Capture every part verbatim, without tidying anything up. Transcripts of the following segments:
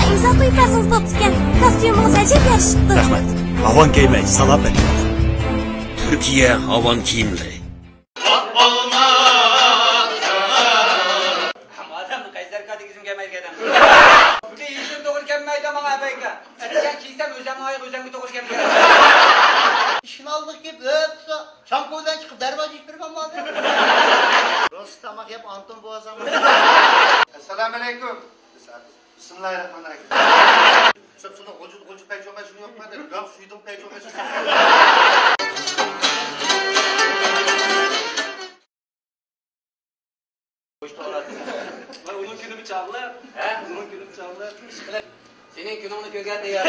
ئىمزا قويۇپ بەرسىڭىز بوپتىكەن. كاستيۇمىڭىز ئەجەب يارىشىپتۇ. رەھمەت. ھاۋان كىيمەي، سالاپەت. تۈركىيە ھاۋان كىيىملىرى. ئادەمنىڭ قەيسەر كاتى كىيسىم كەلمەيدىكەن. بۇنى يېشىم توغرا كەلمەيدۇ ماڭا ئەبەيكە. ئەتىگەن كىيسەم ئۆزەمنىڭ ئايىغى ئۆزەمگە توغرا كەلمەيدۇ. ئىشىكنى ئالدىغا كېلىپ ئۆپسە، شامپۇ بىلەن چىقىپ دەرۋازا ئېچىپ بېرىمەن مانا. روستا تاماق يەپ ئانتون بوۋازام. ئەسسالامۇ ئەلەيكۇم. بىسمىللاھىررەھمانىررەھىم. سەپ سۇنىڭ غۇلجۇ، غۇلجۇ پەيچوقا شۇنى يوقما دەپ، گاپ سۇيدۇڭ پەيچوقا شۇ. ۋاي، ئۇنىڭ كۈنى بىر چاغلار. ھە؟ ئۇنىڭ كۈنى بىر چاغلار. ئىشقىلىپ، سېنىڭ كۈنۈڭنى كۆرگەندە يا.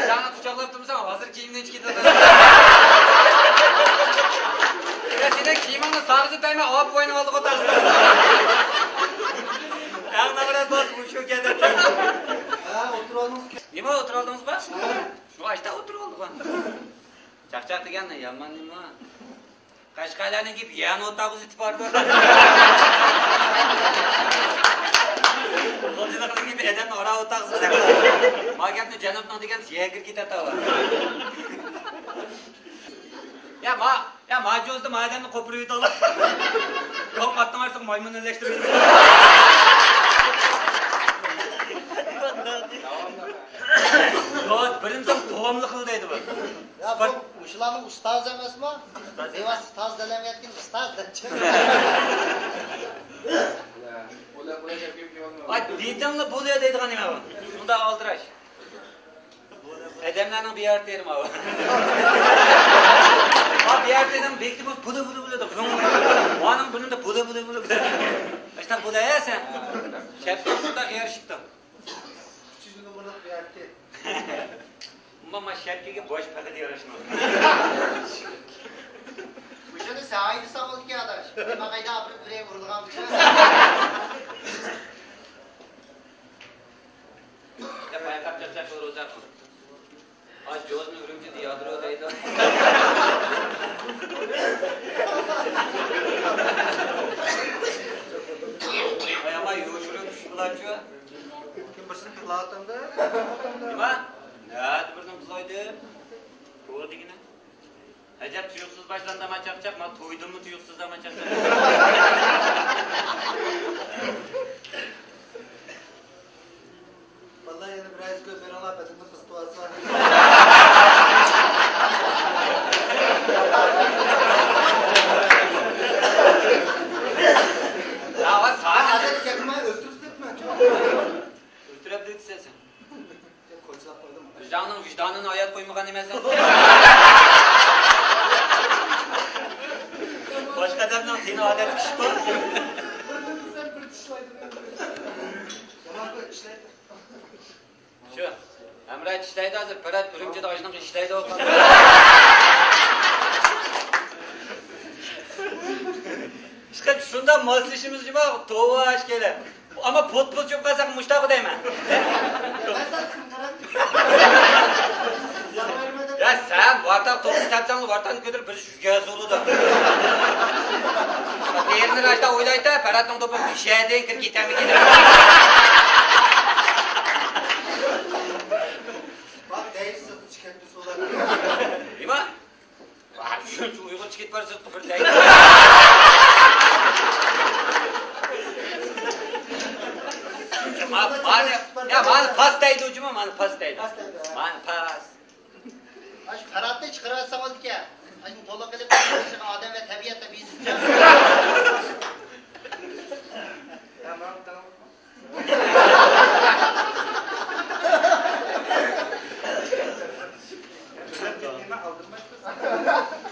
ساڭا قۇچاقلاپ تۇرمىسام، ھازىر كىيىمنى ئىچىپ كېتىۋاتىدۇ. يا، سېنىڭ كىيىمىڭنى ساغىزى تەگمەي، ئاۋۇ بوۋاينىڭ ئالدىغا ئولتۇرسىڭىز. ئەڭ نامرات بولسا مۇشۇ گەدەك. ھە، ئولتۇرۇۋالدىڭىز. نېمە ئولتۇرۇۋالدىڭىزغۇ؟ شۇ ئاشتا ئولتۇرۇۋالدىغۇ. چاقچاق دېگەن يامان نېمە؟ قەشقەرلەرنىڭ گېپى يەنى ئوتاغۇز ئېتىپ بارىدۇ. غۇلجىلىقنىڭ گېپى ئادەمنى ئارا ئوتاغۇز دەپ. ما گەپنى جەنۇبنىڭ دېگەن يەگىر كېتەتتى. يا ما، يا ما جوزدا ما ئادەمنى قوپۇرۇۋېتىڭلار. توڭ ئاتنىڭ ئارىسىغا مايمۇن ئىلەشتۈرۈۋېتىڭلار. دوست، بىرىنچىسى توۋاملىق قىل دەيدۇ بۇ. يا، بۇ، مۇشۇلارنىڭ ئۇستازى ئەمەسمۇ؟ ئۇستاز. بىۋاسىتە تاز دەلەمگە يەتكەن ئۇستاز دەپ. ئاي، دېدىڭلا بولۇيا دەيدىغان نېمە بۇ؟ شۇنداق ئالدىراش. ئادەملەرنىڭ بىر يەر تېرىمى بار. ھا، بىر يەر تېرىم بېكىتىپ بۇلۇ، بۇلۇ، بۇلۇ دەپ. مانىڭ بۇرنىدا بۇلۇ، بۇلۇ، بۇلۇ، بۇلۇ. ئاشۇنداق بولۇيا سەن. شەپكە شۇنداق يارىشىپتۇ. ئۈچىنچى نومۇرلۇق بىر يەر تېرىم. ئۇمۇ ما شەپكىگە باش پەقەت ياراشمايدۇ. مۇشۇنى سەن ھەيدىسەڭ بولىدىكەن، ئاداش. نېمە قايدا ئاپىرىپ بېرەي ئۇرۇلغان بىچارە. يا بايقاپ چاقچاق قىلىۋېتىڭ. ئاي، جوزنى ئۈرۈمچىدە يادرو دەيدۇ. ئاي، ئەمما يوشۇرۇن چۈشۈپ قىلارچۇ. كىم بىرسىنى قىلاتامدۇ؟ نېمە؟ نەدە بىرنى قىلايدۇ؟ توغرا دېگىنە. ئەجەب تۇيۇقسىز باشلاندى ما چاقچاق، ما تويدىمۇ تۇيۇقسىز ما چاقچاق. ۋاللا يەنە بىر ئايسى كۆز بېرىڭلار، بەدىنىم قىزىتىۋالسا. يا، ۋاي، ساڭا ئادەت كەتمەي ئۆلتۈرۈپ كەتمە. ئۆلتۈرۈپ دېدى سەن. كوچىلاپ قويدۇم. ئۆزۈڭنىڭ ۋىجدانىنى ھايات قويمىغان ئەمەسسەن. باشقا ئادەمنىڭ تېنى ئادەتتىكى ئىش بار. بىرنى قىلسام بىر چىشلايدۇ. يامان قىلىپ ئىشلەيدۇ. شۇ. ھەمراھ ئىشلەيدۇ ھازىر، پەرھات ئۈرۈمچىدە ئاشۇنىڭغا ئىشلەيدۇ. ئىشقىلىپ شۇنداق ماسلىشىمىز جۇما، توۋا ئىككىيلەن. ئەمما پوت-پوت چۈشۈپ قالساق مۇشتاقۇ دەيمەن. يا سەن ۋارتاق توپنى تەپسەڭلا ۋارتاقنى كۆتۈرۈپ بىر يۈز ياز بولىدۇ. ئېرىنى راشتا ئويلايتا، پەرھاتنىڭ توپى مۇشەدىن كىرىپ كېتەمدىكىن دەپ. بار دەيسىز، چىكەتتى سودا. نېمە؟ ۋاي، شۇنچە ئۇيغۇرچە كېتىپ بارسىز، بىر دەيدۇ. ما-، مانى، يا، مانى پاس دەيدۇ جۇمۇ، مانى پاس دەيدۇ. پاس دەيدۇ، ھە. مانى پاس. ئاشۇ پەرھاتنى چىقىرىۋەتسەڭ بولىدىكەن. ئاشۇنى تولا قىلىپ، ئادەم ۋە تەبىئەت دەپ يېزىپچۇ. يا، ماڭا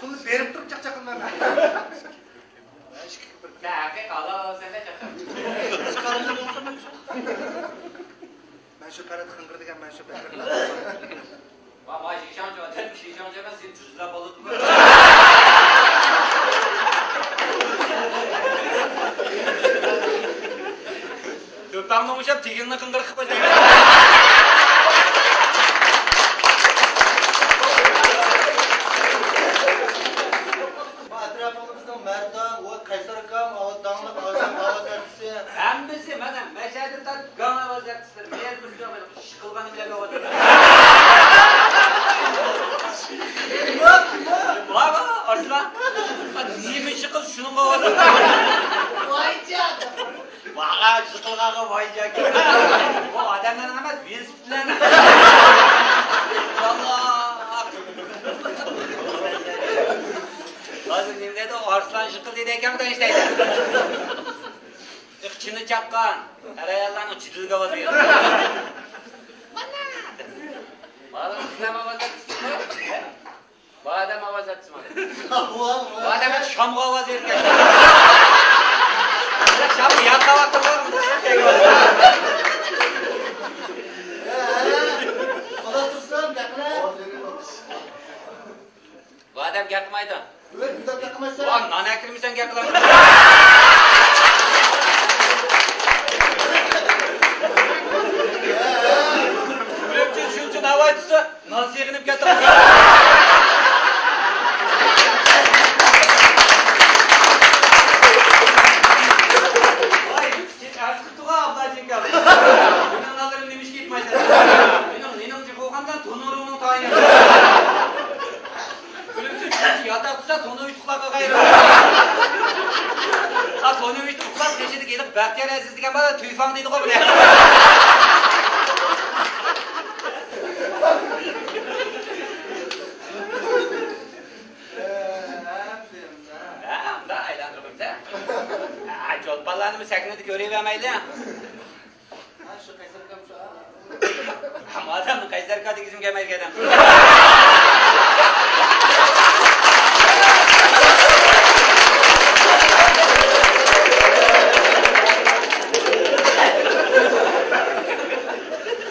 پۇلنى بېرىپ تۇرۇپ چاقچاق قىلمايمەن. مەن شۇ پەرھات قىڭغىر دېگەن، مەن شۇ پەرھات. ۋا، ۋا، شىشاڭچى ئادەم، شىشاڭچى ئەمەس، سېنى تۈزلەپ بولىدۇ. دۆپەڭنى ئوڭشاپ، تېگىڭنى قىڭغىر قىلىپ قويدۇم. ئەتراپىڭدا بىزنىڭ مەردان، ۋوت، قەيسەر ئاكام، ئاۋۇ داڭلىق، نېمە ئىشى قىز شۇنىڭغا ئاۋاز؟ ۋايجان. ۋاغا يىقىلغانغا ۋايجان. بۇ ئادەملەرنىڭ ئەمەس، ۋېلىسىپىتلەرنىڭ. ياللا. ھازىر نېمە دېدى؟ ئارسلان يىقىلدى دېگەن ئىشلەيدۇ. ئىقچىنى چاققان ئەر-ئاياللارنىڭ جېدىلىگە ئاۋاز بېرىدۇ. مانا! مانا سىلەرمۇ ئاۋاز ئاتىسىزمۇ؟ بۇ ئادەم ئاۋاز ئاتسىمۇ؟ بۇ ئادەم شامغا ئاۋاز بېرىدىكەن. شام ياقلاۋاتىدۇ. بۇ ئادەم گەپ قىلمايدۇ. ۋاي، نان ئەكىرمىسەڭ گەپ قىلامدۇ؟ ئۈرۈمچى شۇنچە ناۋاي تۇتسا، نان سېغىنىپ كەتتى. ۋاي، سىز ئەرز قىپتىغۇ ئابلاجان ئاكا. مېنىڭ نانلىرىم نېمىشقا يېتمەيدۇ؟ مېنىڭ نېنىڭ جىق بولغاندا تونۇرۇڭنىڭ تايىنى. ئۈرۈمچى ياتاق تۇرسا، تونۇۋىچ ئۇخلاپ قالغايدۇ. ئا، تونۇۋىچ ئۇخلاپ، قېشىدىكى ھېلىقى بەختىيار ئەزىز دېگەن بالا تۈيفاڭ دەيدىغۇ بۇنى. ھە، ئۇنداق ئايلاندۇرغۇچە. ھە، چولپانلارنىمۇ سەھنىدە كۆرۈۋەرمەيلى. ھە، شۇ قەيسەر ئاكام شۇ. ھە، مادام قەيسەر ئاكا دېگۈزۈم كەلمەيدىكەن.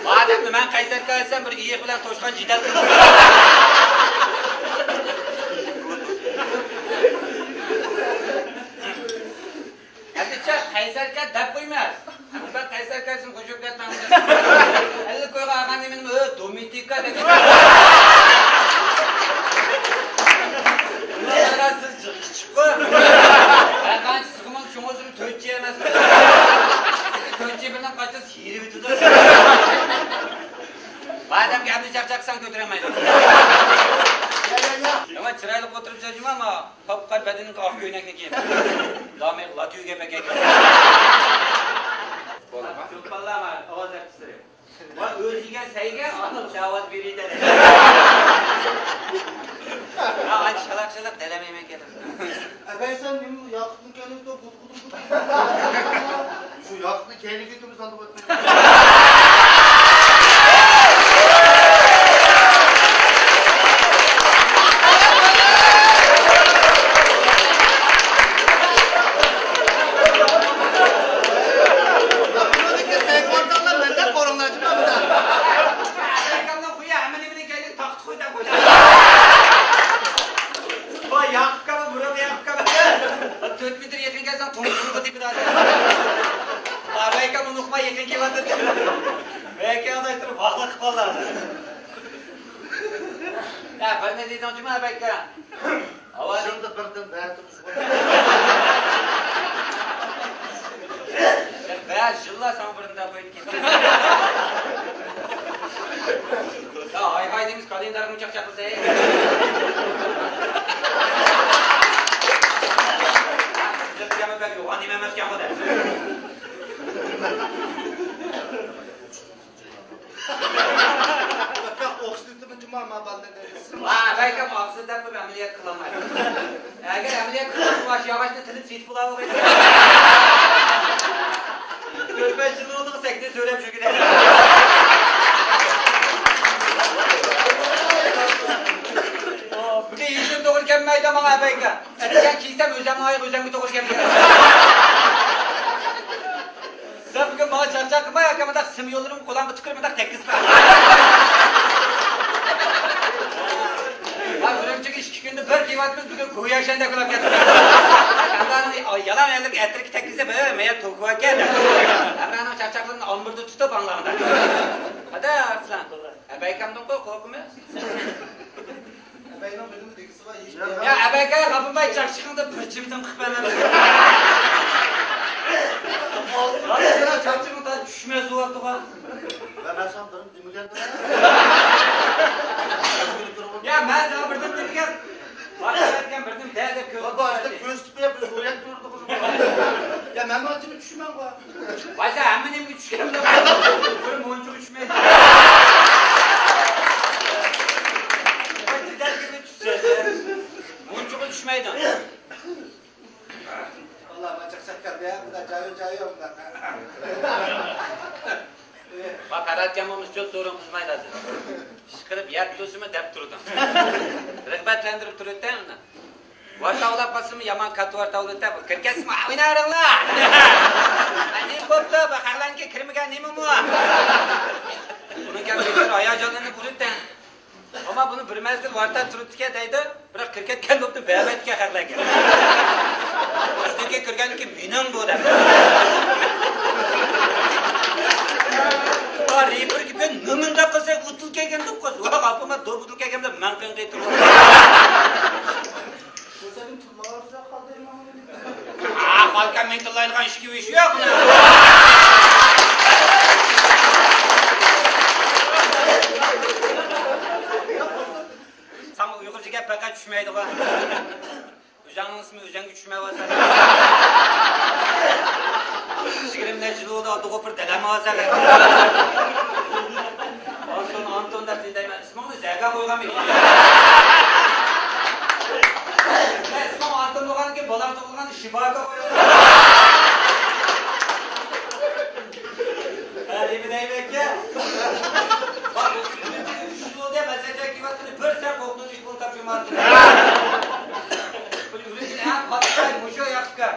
مادام مەن قەيسەر ئاكا دېسەم، بىر ئېيىق بىلەن توشقان جېدەل قىلىدۇ. ئەمدىچە قەيسەر ئاكا دەپ قويماس. ئەمدى بەك قەيسەر ئاكا ئىسمى قوشۇپ كەتمەڭ. ئەللىك كويغا ئالغان نېمىنىمۇ، ئۆ، دومىتىكا دەپ. سىز جىق كىچىكقۇ. ھەر قانچە سىغىمىز شۇڭا ئۆزۈم تۆتچى ئەمەس. تۆتچى بىلەن قاچا سىيرىۋېتىدۇ. بۇ ئادەم گەپنى چاقچاقساڭ كۆتۈرەلمەيدۇ. يا، يا، يا. يامان چىرايلىق ئولتۇرۇپ سۆزلىمە، ما. قاپقارا بەدىنىڭ ئاق كۆينەكنى كىيىپ. دامى لاتۈگە بەكەك. بولدىما؟ چولپانلار ئاۋاز ئارتىسلىرى. ۋە ئۆزى يېگەن سەيگە ئانىق داۋات بېرىدە. ھا، ئانچە شالاق-شالاق دەلەمەيمەن كەلدىم. ئەبەي سەن نېمە ياقۇتنى كەلدىڭ، بۇدۇ-بۇدۇ-بۇدۇ. شۇ ياقۇتنى كەينىگە ئۆتۈپ سالدى. ۋاي، ياقۇپ كاما، بۇرۇن ياقۇپ كاما. تۆت مېتىر يېقىن كەلسەڭ، تومۇزۇڭغا تېپىدۇ. ئەبەي ئاكام ئۇنۇقماي يېقىن كېلىۋاتىدۇ. بەكى ئاداي تۇرۇپ، ۋاقلىق قىلىپ قالدى. يا، بىر نېمە دېدىڭ جۇما، ئەبەي ئاكا؟ ئاۋازىڭدا بىردىن بەتىمىز بار. بەش يىللار ساڭا بىردىن دەپ قويدۇم. يا، ھاي ھاي دېمىز، كالېندارنى چاقچاق قىلسا. بىز يەنە بەك يوغان نېمە ئەمەسكەنغۇ دەپ. بەك ئوخشىتىپتىمەن جۇما، ما بالىنى دەيمىز. ۋا، بەلكىم ئاغزىنى دەپ قويۇپ ئەمەلىيەت قىلالمايدۇ. ئەگەر ئەمەلىيەت قىلسا، بۇ ئاشۇ ياغاچنى تىلىپ سېتىپ بولالىغايدى. تۆت بەش يىل بولدى، سەكنى سۆرەپ يۈرگىنى. بۇنى يېيىشىم توغرا كەلمەيدۇ ماڭا، ئەبەيكە. ئەتىگەن كىيسەم، ئۆزۈمنىڭ ئايىغى ئۆزۈمگە توغرا كەلمەيدۇ. سەن بۈگۈن ماڭا چاقچاق قىلماي، ئاكا، مۇنداق سىم يوللىرىم قولۇڭغا تۈكۈرۈپ مۇنداق تەگكۈزمە. ھە، ئۈرۈمچىگە ئىككى كۈندە بىر كېلىۋاتىمىز، بۈگۈن گويا شەندەك بولۇپ كەتتى. ئەمرانىڭ يالاڭ ئەللىك ئەتىركى تەگكۈزۈپ، مەيە توكۇۋەتكەن. ئەمرانىڭ چاقچاقلىرىنى ئامبىردا تۇتۇپ ئاڭلاڭدا. ھەدە، ئارسلان. ئەبەيكەمدىنقۇ قورقىمىز. ئەبەينىڭ بىلىمى دېگۈسى بار، ھېچ. يا، ئەبەكە، خاپىماي، چاقچىقىڭدا بىر چىۋىتىم قىلىپ بەرمەمسەن؟ ھازىر چاقچىقىڭ تا چۈشمەس بولۇۋاتىدىغۇ. ۋە مەن ساڭا بىرنى دېمىگەندىم. يا، مەن ساڭا بىرنى دېمىگەن. باشقا ئېيتكەن بىرنى. دەدە كۆز باشتا كۆرسىتىپ بېرىپ، بىز ئۇرۇپ تۇردۇق. يا، مەن مانا جىمى چۈشىمەنغۇ. ۋاي، سەن ھەممە نېمىگە چۈشكەن بىر مۇنچىغا چۈشمەيدۇ. ۋاي، دېدەك كىمى چۈشىسەن؟ مۇنچىغا چۈشمەيدۇ. والله، مانا چاقچاق كەلدى، ھە، بۇنداق جايى، جايى يوق، بۇنداق. ۋا، پەرھاتجان بولمىسا، چۆپ سورۇن قىزمايدۇ ھازىر. ئىشقىلىپ، يەپ تۇرسىمۇ دەپ تۇرىدۇ. رىغبەتلەندۈرۈپ تۇرىدۇ-دە ئۇنى. ۋارتا ئاۋلاپ قالسىمۇ يامان كاتتا ۋارتا ئاۋلىدى-دە، بۇ كىركەسمۇ ئويناۋېرىڭلار. نېمە بوپتۇ، بۇ خەقلەرنىڭكى كىرمىگەن نېمىمۇ؟ ئۇنىڭ گەپ سۆزلىرى ھاياجانلىنىپ ئۇرىدۇ-دە. ئەمما بۇنى بىر مەزگىل ۋارتا تۇرۇپتىكەن دەيدۇ، بىراق كىركەتكەن بوپتۇ، بەرمەيدىكەن خەقلەرگە. ئۈستىگە كىرگەنكى مېنىڭ بۇ دەپ. ھا، رېپېرگە بىر نېمىنداق قىلساق ئۇتۇل كەلگەن دەپ قويسا، ۋا، ئاپىما دوبۇدۇل كەلگەن دەپ مەن قېنىقىپ تۇرۇپ. بۇ سەندىن تۇرمىغان بىزگە قالدى. ئا، خالقا مىڭ تىللايدىغان ئىشكى ئىش يوق. ساڭا ئۇيغۇرچە گەپ پەقەت چۈشمەيدىغۇ. ئۆزۈڭنىڭ ئىسمى ئۆزۈڭگە چۈشمەيۋاتسا. يىگىرمە نەچچە يىل بولدى، ئالدىغا بىر دەلەم ئالسا. ئانتون، ئانتون دەپ دەيمەن. ئىسمىڭنى زەگە قويغانمىكىن؟ ئىسمىڭ ئانتون بولغاندىكىن، بالام تۇغۇلغاندا شىباكا قويغان. ھە، نېمە دەيمەنكى؟ بار، ئۈچ يىل دەپ ئەسەرچە كېلىۋاتقىنى بىر سەن قوقنىدى، ئىش بولۇپ تاپشۇرماپتۇ. بىر ئۈرۈشنى ھەم قاتتىق مۇشۇ ياققا.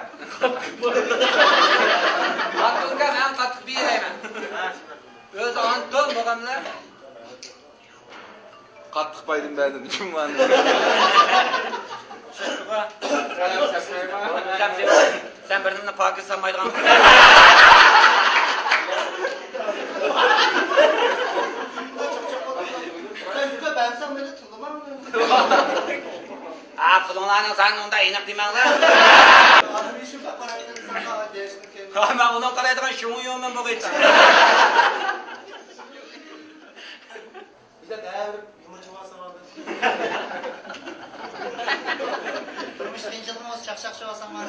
ئانتونغا ھەم قاتتىق بېرەيمەن. ئۆزى ئانتون بولغانلار. قاتتىق بايدىن بەردىم جۇمانى. سەن بىر نېمىنى پاكىز سانمايدىغان. ھە، پۇلۇڭلارنىڭ سانىنى ئۇنداق ئېنىق دېمەڭلار. ھا، مەن ئۇنىڭ قارايدىغان شۇڭيۇمەن بۇ قېتىم. بىزدە بەرىبىر يۇمۇرچى بولساڭلار. تۇرمۇش قىيىنچىلىقىڭىز چاقچاقچى بولساڭلار.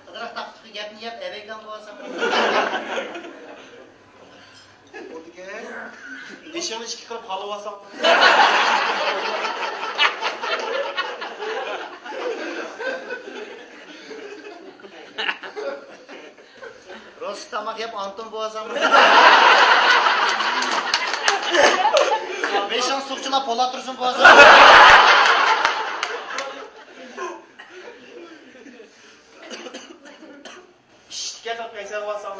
ئازراق تاقتىقى گەپنى يەپ ئەبەيكان بولساڭلار. بولدىكەن. بېشىڭنى ئىككى قىلىپ ھالىۋالساڭلار. روسچە تاماق يەپ ئانتون بوۋازاڭ. بېشىڭ سۇغا چىلاپ پولات تۇرسۇن بوۋازاڭ. ئىشتىكە قىلىپ قەيسەر بوۋازاڭ.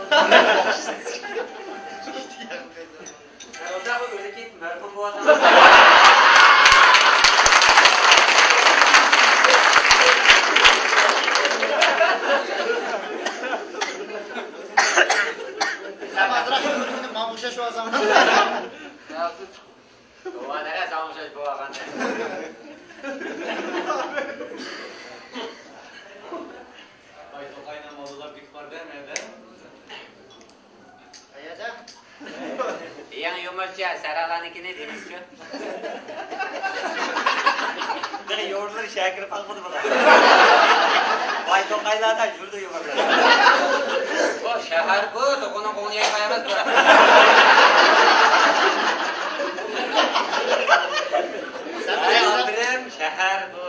قاينام ئالدىلار بىكار دە، نەدە؟ قەيەردە؟ يېڭى يۇمۇرچى سەرەلانىكىنى دېمىسىچۇ؟ يۇمۇرلىرى شەھەر كىرىپ قالمىدى بۇلار. باي توقايلاردا يۈردى يۇمۇرلىرى. بۇ شەھەر بۇ، دوغۇننىڭ قوڭۇن يەيدىغان ئەمەس بۇ. ئەي ئاپىرىم، شەھەر بۇ.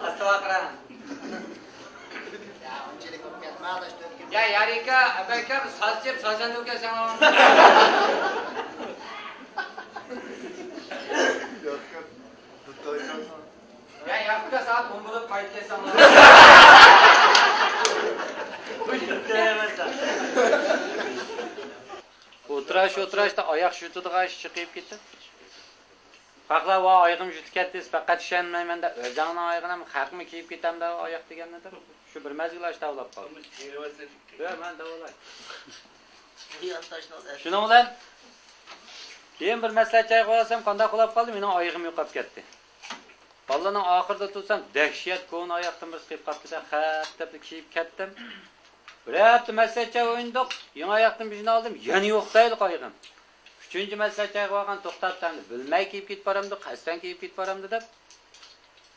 ئاستا ۋارقىراڭ. يا، يارىكا، ئەبەكەم، ساز چېپ، سازەندە ئىكەنسەن. يا، ياققا سائەت ئون بولۇپ قايتىپ كەلسەڭلار. ئولتۇراش، ئولتۇراشتا ئاياق شۇتىدىغان ئىش چىقىپ كېتىپ. خەقلەر ۋا ئايىغىم يۈتۈپ كەتتى، پەقەت ئىشەنمەيمەن دەپ، ئۆزۈڭنىڭ ئايىغىنى ھەم خەقمۇ كىيىپ كېتەمدۇ ئاياق دېگەننىدۇر. شۇ بىر مەزگىل ئاشتا ئاۋلاپ قالدى. يا، مەن داۋالاي. شۇنىڭ بىلەن كېيىن بىر مەسلىھەت جايىغا بارسام، قانداق بولاپ قالدى، مېنىڭ ئايىغىم يوقاپ كەتتى. بالىلارنىڭ ئاخىرىدا تۇرسام، دەھشەت كونا ئاياقتىن بىرسى قېلىپ قاپتۇ-دە، خەپ دەپلا كىيىپ كەتتىم. بىر ھەپتە مەسلىھەت جايى ئوينىدۇق، يېڭى ئاياقتىن بىرنى ئالدىم، يەنە يوق دەيلى ئايىغىم. ئۈچ ئۈچىنچى مەسلىھەت جايىغا بارغان توختاپ، ئەمدى بىلمەي كىيىپ كېتىپ بارامدۇ، قەستەن كىيىپ كېتىپ بارامدۇ دەپ،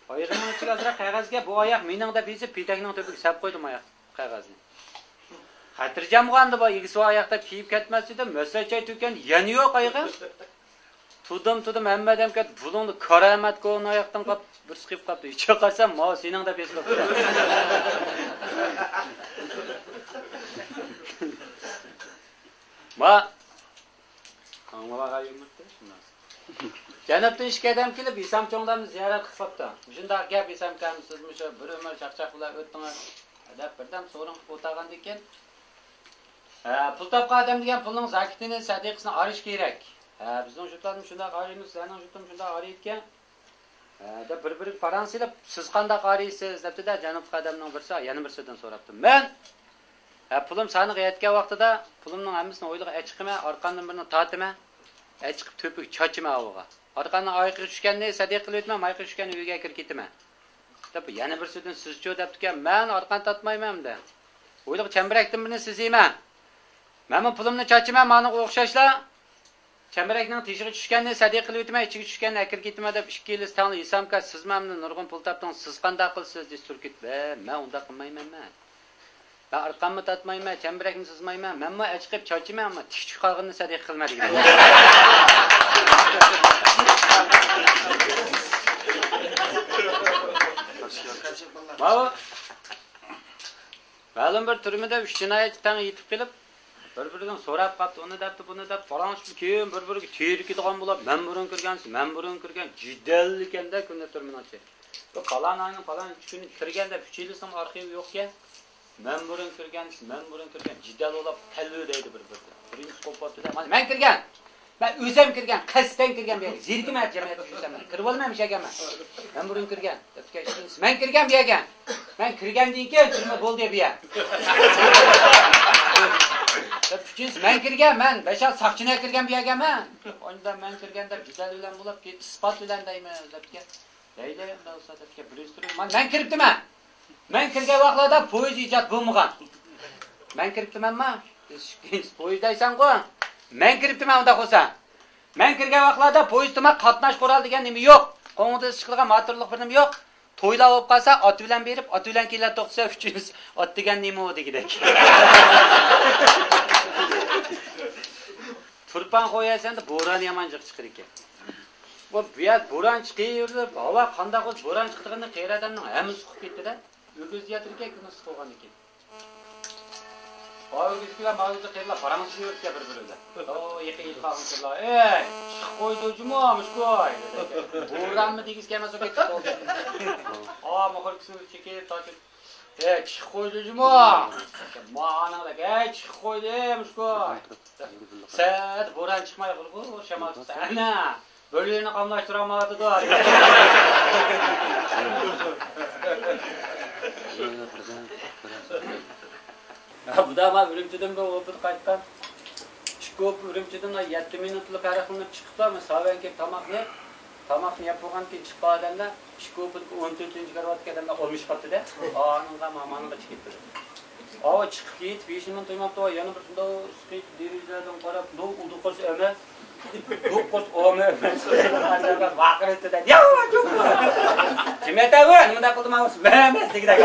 ئايىغىنىڭ ئىچىگە ئازراق قەغەزگە «بۇ ئاياق مېنىڭ» دەپ يېزىپ، پېتەكنىڭ تۈپىگە سەپ قويدۇم ئاياق قەغەزنى. خاتىرجەمغۇ ئەمدى بۇ ئىگىسى بار ئاياق دەپ كىيىپ كەتمەس دېدىم. مەسلىھەت جاي تۈگىگەن، يەنە يوق ئايىغى. تۇدۇم، تۇدۇم، ھەممە ئادەم كەتتى. پۇلۇڭنى كارامەت كونا ئاياقتىن قاپ بىر سىقىپ قاپتۇ. ئىچىگە قارىسام، ماۋۇ سېنىڭ دەپ يېزىلىپتۇ. ما ئاڭلىۋالغان يۇمۇرتتى شۇنداق. جەنۇبتىن ئىككى ئادەم كېلىپ، ھېسام چوڭلارنى زىيارەت قىلىپتۇ. مۇشۇنداق گەپ، ھېسام ئاكام، سىز مۇشۇ بىر ئۆمۈر چاقچاق بىلەن ئۆتتىڭىز دەپ بىردەم سورۇن قىلىپ ئولتۇرغاندىن كېيىن، ھە، پۇل تاپقان ئادەم دېگەن پۇلنىڭ زاكىتىنى، سەدىقىسىنى ئارىش كېرەك. ھە، بىزنىڭ جۇتلارمۇ شۇنداق ئارىيمىز، سىلەرنىڭ جۇتىمۇ شۇنداق ئارىيدىكەن. ھە، دەپ بىر-بىرىگە پاراڭ سېلىپ، سىز قانداق ئارىيسىز دەپتۇ-دە، جەنۇبلۇق ئادەمنىڭ بىرسى يەنە بىرسىدىن سوراپتۇ. مەن، ھە، پۇلۇم سانىغا يەتكەن ۋاقتىدا پۇلۇمنىڭ ھەممىسىنى ھويلىغا ئەچىقىمەن، ئارقامدىن بىرنى تارتىمەن، ئەچىقىپ تۆپىگە چاچىمەن ھاۋىغا. ئارقامدىن ئايىقىغا چۈشكەننى سەدىقە قىلىۋېتىمەن، مايىقىغا چۈشكەننى ئۆيگە ئەكىرىپ كېتىمەن. دەپ يەنە بىرسىدىن سىزچۇ دەپتىكەن، مەن ئارقان تارتمايمەن ئەمدى. ھويلىغا چەمبىرەكتىن بىرنى سىزىمەن. مەنمۇ پۇلۇمنى چاچىمەن، ماڭىغا ئوخشاشلا. چەمبىرەكنىڭ تېشىغا چۈشكەننى سەدىقە قىلىۋېتىمەن، ئىچىگە چۈشكەننى ئەكىرىپ كېتىمەن دەپ ئىككىلىسى تەڭلا ھېسامكا سىزمۇ ئەمدى نۇرغۇن پۇل تاپتىڭىز، سىز قانداق قىلىسىز دېسە تۈركۈت، ۋە مەن ئۇنداق قىلمايمەن مەن. مەن ئارقاممۇ تارتمايمەن، چەمبىرەكمۇ سىزمايمەن، مەنمۇ ئەچىقىپ چاچىمەن، ئەمما تىك چۈشۈپ قالغىنىنى سەدىقە قىلىمەن دېگەن. ماۋۇ مەلۇم بىر تۈرمىدە ئۈچ جىنايەتچى تەڭ يېتىپ قېلىپ، بىر-بىرىدىن سوراپ قاپتۇ، ئۇنى دەپتۇ، بۇنى دەپ، پاراڭلىشىپ كېيىن بىر-بىرىگە تېرىكىدىغان بولۇپ، مەن بۇرۇن كىرگەن، مەن بۇرۇن كىرگەن، جېدەللىكەندە كۈندە تۈرمىنىڭ ئىچى. بۇ پالان ئاينىڭ پالان كۈنى كىرگەن دەپ ئۈچىلىسىنىڭ ئارخىۋى يوقكەن. مەن بۇرۇن كىرگەن، مەن بۇرۇن كىرگەن، جېدەل بولاپ تەلۋىدەيدۇ بىر-بىرىدىن. بىرىنچىسى قوپۇپ دە، مانا مەن كىرگەن. مەن ئۆزۈم كىرگەن، قەستەن كىرگەن بۇ يەرگە. زېرىكىمەن جەمئىيەتكە يۈرسەم، مەن كىرىۋالمايمەن مۇشۇ يەرگە مەن. مەن بۇرۇن كىرگەن. دەپتىكەن ئىككىنچىسى، مەن كىرگەن بۇ يەرگە. مەن كىرگەندىن كېيىن تۈرمە بولدى بۇ يەر. دەپ ئۈچىنچىسى، مەن كىرگەن، مەن بەشەر ساقچىنى كىرگەن بۇ يەرگە مەن. ئاندىن مەن كىرگەن دەپ جېدەل بىلەن بولۇپ كېيىن ئىسپات بىلەن دەيمەن دەپتىكەن. دەيدۇ، ئۇنداق بولسا دەپتىكەن، بىرىنچى تۈرمە، مانا مەن كىرىپتىمەن. مەن كىرگەن ۋاقىتلاردا پويىز ئىجاد بولمىغان. مەن كىرىپتىمەنما؟ پويىز دەيسەنغۇ؟ مەن كىرىپتىمەن ئۇنداق بولسا. مەن كىرگەن ۋاقىتلاردا پويىز تۇماق قاتناش قورال دېگەن نېمە يوق. قوڭغۇرتىشىغا ماتورلۇق بىر نېمە يوق. تويلار بولۇپ قالسا، ئات بىلەن بېرىپ، ئات بىلەن كېلەتتۇق دېسە، ئۈچىنچىسى، ئات دېگەن نېمە ئۇ دېگۈدەك. تۇرپان قويۇۋەرسەڭدە بوران يامان جىق چىقىدىكەن. بۇ، بۇ يەر بوران چىقىۋېرىپ، ھاۋا قانداق بولسا بوران چىقىدىغىنى قېرى ئادەمنىڭ ھەممىسى ئۇقۇپ كېتىدۇ. ئۆگزە ياتىدىكەن، كۈندە ئۇسسۇق بولغاندىن كېيىن. ئا، ئۆگزىكىلەر، ماۋۇ ئۆگزە قېرىلار پاراڭلىشىۋېرىپتىكەن بىر-بىرى بىلەن. ئو، يېقىن يېتىپ قالغان قېرىلار، ئەي، چىقىپ قويدى جۇمۇ، مۇشكوي. بورانمۇ دېگۈسى كەلمەس بولۇپ كەتتى. ئا، مۇخبىر كىشىنى چېكىپ، تارتىپ، ئەي، چىقىپ قويدى جۇمۇ. ماڭا دەك، ئەي، چىقىپ قويدى، مۇشكوي. سەت بوران چىقماي قالدى، شامال چىقسا، ئەنە. بۆلگىنى قاملاشتۇرالمايۋاتىدۇ. بۇدا ما ئۈرۈمچىدىن بىر ئوپىدا قايتقان. ئىككى ئوپا ئۈرۈمچىدىن يەتتە مىنۇتلا پەرقلىنىپ چىقىپلا، مەن ساۋەن كېلىپ تاماقنى، تاماقنى يەپ بولغاندىن كېيىن چىققان ئادەملەر ئىككى ئوپىدىكى ئون تۆتىنچى كارىۋاتتىكى ئادەملەر ئالمىشىپ قاپتىدە. ئانىڭغا مامانىڭغا چىقىپ كېتىدۇ. ئاۋۇ چىقىپ كېتىپ، ھېچنېمىنى تۇيماپتۇ. يەنە بىر شۇنداق سىقىپ، دېرىزىلەردىن قاراپ، نو ئۇدۇقۇس ئەمەس، دوقۇس ئومە ئەمەس. ۋاقىرىتىدە، ياۋ، جۇق! جىمەتەۋە، نېمە قىلدىم ئاۋۇ؟ مەن ئەمەس دېگۈدەك.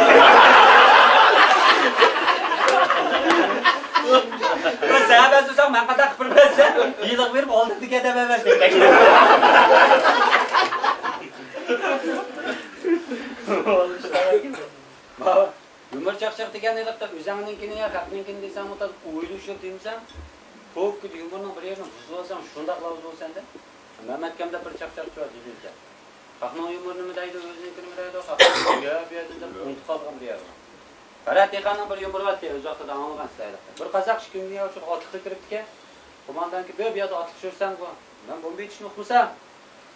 بىر سەۋەب سورىساڭ، مەن قانداق قىلىپ بىلىمەن؟ ھېلىغا بېرىپ، ئالدىدىكى ئادەم ئەمەس دېگۈدەك. يۇمۇر چاقچاق دېگەن ھېلىقى ئۆزۈڭنىڭكىنى يا خەقنىڭكىنى دېسەڭمۇ تازا ئويلىشىپ دېمىسەڭ، پوككىدە يۇمۇرنىڭ بىر يېرىنى بۇزۇۋالساڭ، شۇنداقلا بۇزۇۋالىسەن دە. مەمەتكەمدە بىر چاقچاقچى بار، جىلىلكە. خەقنىڭ يۇمۇرى نېمە دەيدۇ، ئۆزىنىڭكى نېمە دەيدۇ، خەقنىڭ يا بۇ يەردىن دەپ ئۇنتۇپ قالغان بىر يەر بار. پەرھات دېھقاننىڭ بىر يۇمۇرى بارتتى، ئۆز ۋاقتىدا ئاڭلىغانسىز ھېلىقى. بىر قازاق ئىككى كۈندىن ياۋۇشۇق ئاتلىققا كىرىپتىكەن. قوماندانكى، بۇ، بۇ يەردە ئاتلىق چۈشۈرسەڭغۇ، مەن بومبا ئېتىشنى ئۇقمىسام؟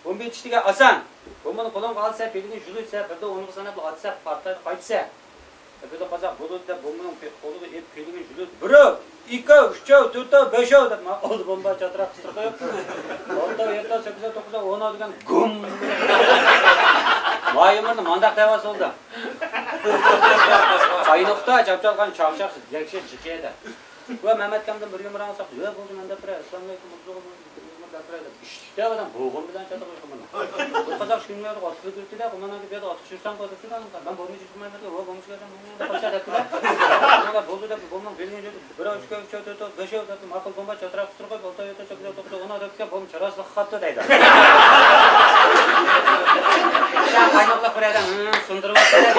بومبا ئېتىش دېگەن ئاسان. بومبىنى قولۇڭغا ئالىسەن، پېلىنى جۇلۇيسەن، بىردىن ئونغا ساناپلا ئاتىسەن، پارتلايدۇ، قايتىسەن. بىردە قازاق بولىدۇ دەپ بومبىنىڭ پې-، قولىغا ئېلىپ، پېلىنى جۇلۇيدۇ. بىرو، ئىككىو، ئۈچو، تۆتو، بېشو دەپ، مانا ئالدى بومبا چاتراق قىستۇرۇپ قويۇپ، ئالتاۋ، يەتتە، سەككىزەر، توققۇزەر، ئوناۋ دېگەن گۇم. ما يۇمۇرنى مانداق دەۋاتسا بولدى. ئاينۇقتا چاپچالغان چاقچاق يەكشە جىقىيە دەپ. ۋە مەمەتكەمدىن بىر يۇمۇر ئاڭلىساق، يا بولدى، مەن دەپ بېرەي، ئەسلامئەلەيكۇم، بولدى، بولدى. ئىشتە ئادەم بوغۇم بىلەن چاتاق يۇقىمىنى. بىر قازاق شۇنى يەردە ئاتلىق يۈرتتى-دە، قۇماناڭ بۇ يەردە ئاتلىق يۈرسەڭ قوزىسىدا، مەن بولمىسا يۈرمەيمەن، ئۇ بولمىسا يۈرسەم، بولمايمەن، قاچا دەپتۇ-دە، بولماڭ، بېلىڭىزنى بىر ئۈچ كۆپ چۆتۈپ، بەش ئۆتۈپ، ماقۇل بولماي چاتراق تۇرغۇپ، ئالتە ئۆتۈپ، سەككىز ئۆتۈپ، ئون ئۆتۈپكەن، بولما چاراسلىق قاپتۇ دەيدۇ. شۇ قايناقلىق بىر ئادەم، ھە، سۇندۇرۇۋاتىدۇ.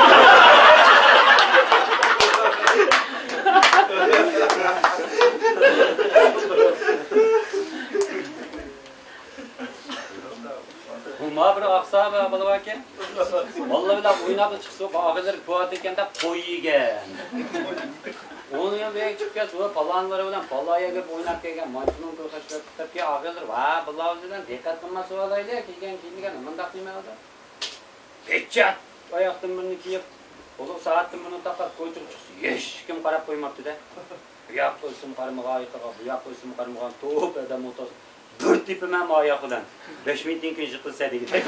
بۇ ما بىر ئاقسا بالا باركەن. بالىلار بىلەن ئويناپلا چىقسا، بۇ ئاغىلىرى كۆرۈۋاتىدىكەن دەپ قوي يېگەن. ئۇنىڭ بېرىگە چىقىپ كەلسە، ئۇ پالانلىرى بىلەن بالا يەرگە ئويناپ كەلگەن، مانچىنىڭ كۆرسەتكەن ئاغىلىرى، ۋە بالىلار بىلەن دىققەت قىلماس بولايلى، كېيىن كېيىن دېگەن مۇنداق نېمە ئالدى؟ پېچات ئاياقتىن بىرنى كىيىپ، قولىغا سائەتتىن بىرنى تاقاپ، كوچىغا چىقسا، ھېچكىم قاراپ قويماپتۇ-دە. بۇ ياققا ئۆتسىمۇ قارىمىغان ئايىقىغا، بۇ ياققا ئۆتسىمۇ قارىمىغان توپ ئادەم ئولتۇرسا، بىر تېپىمەن ماياق بىلەن. بەش مىنۇتتىن كېيىن يىقىلسا دېگىدەك.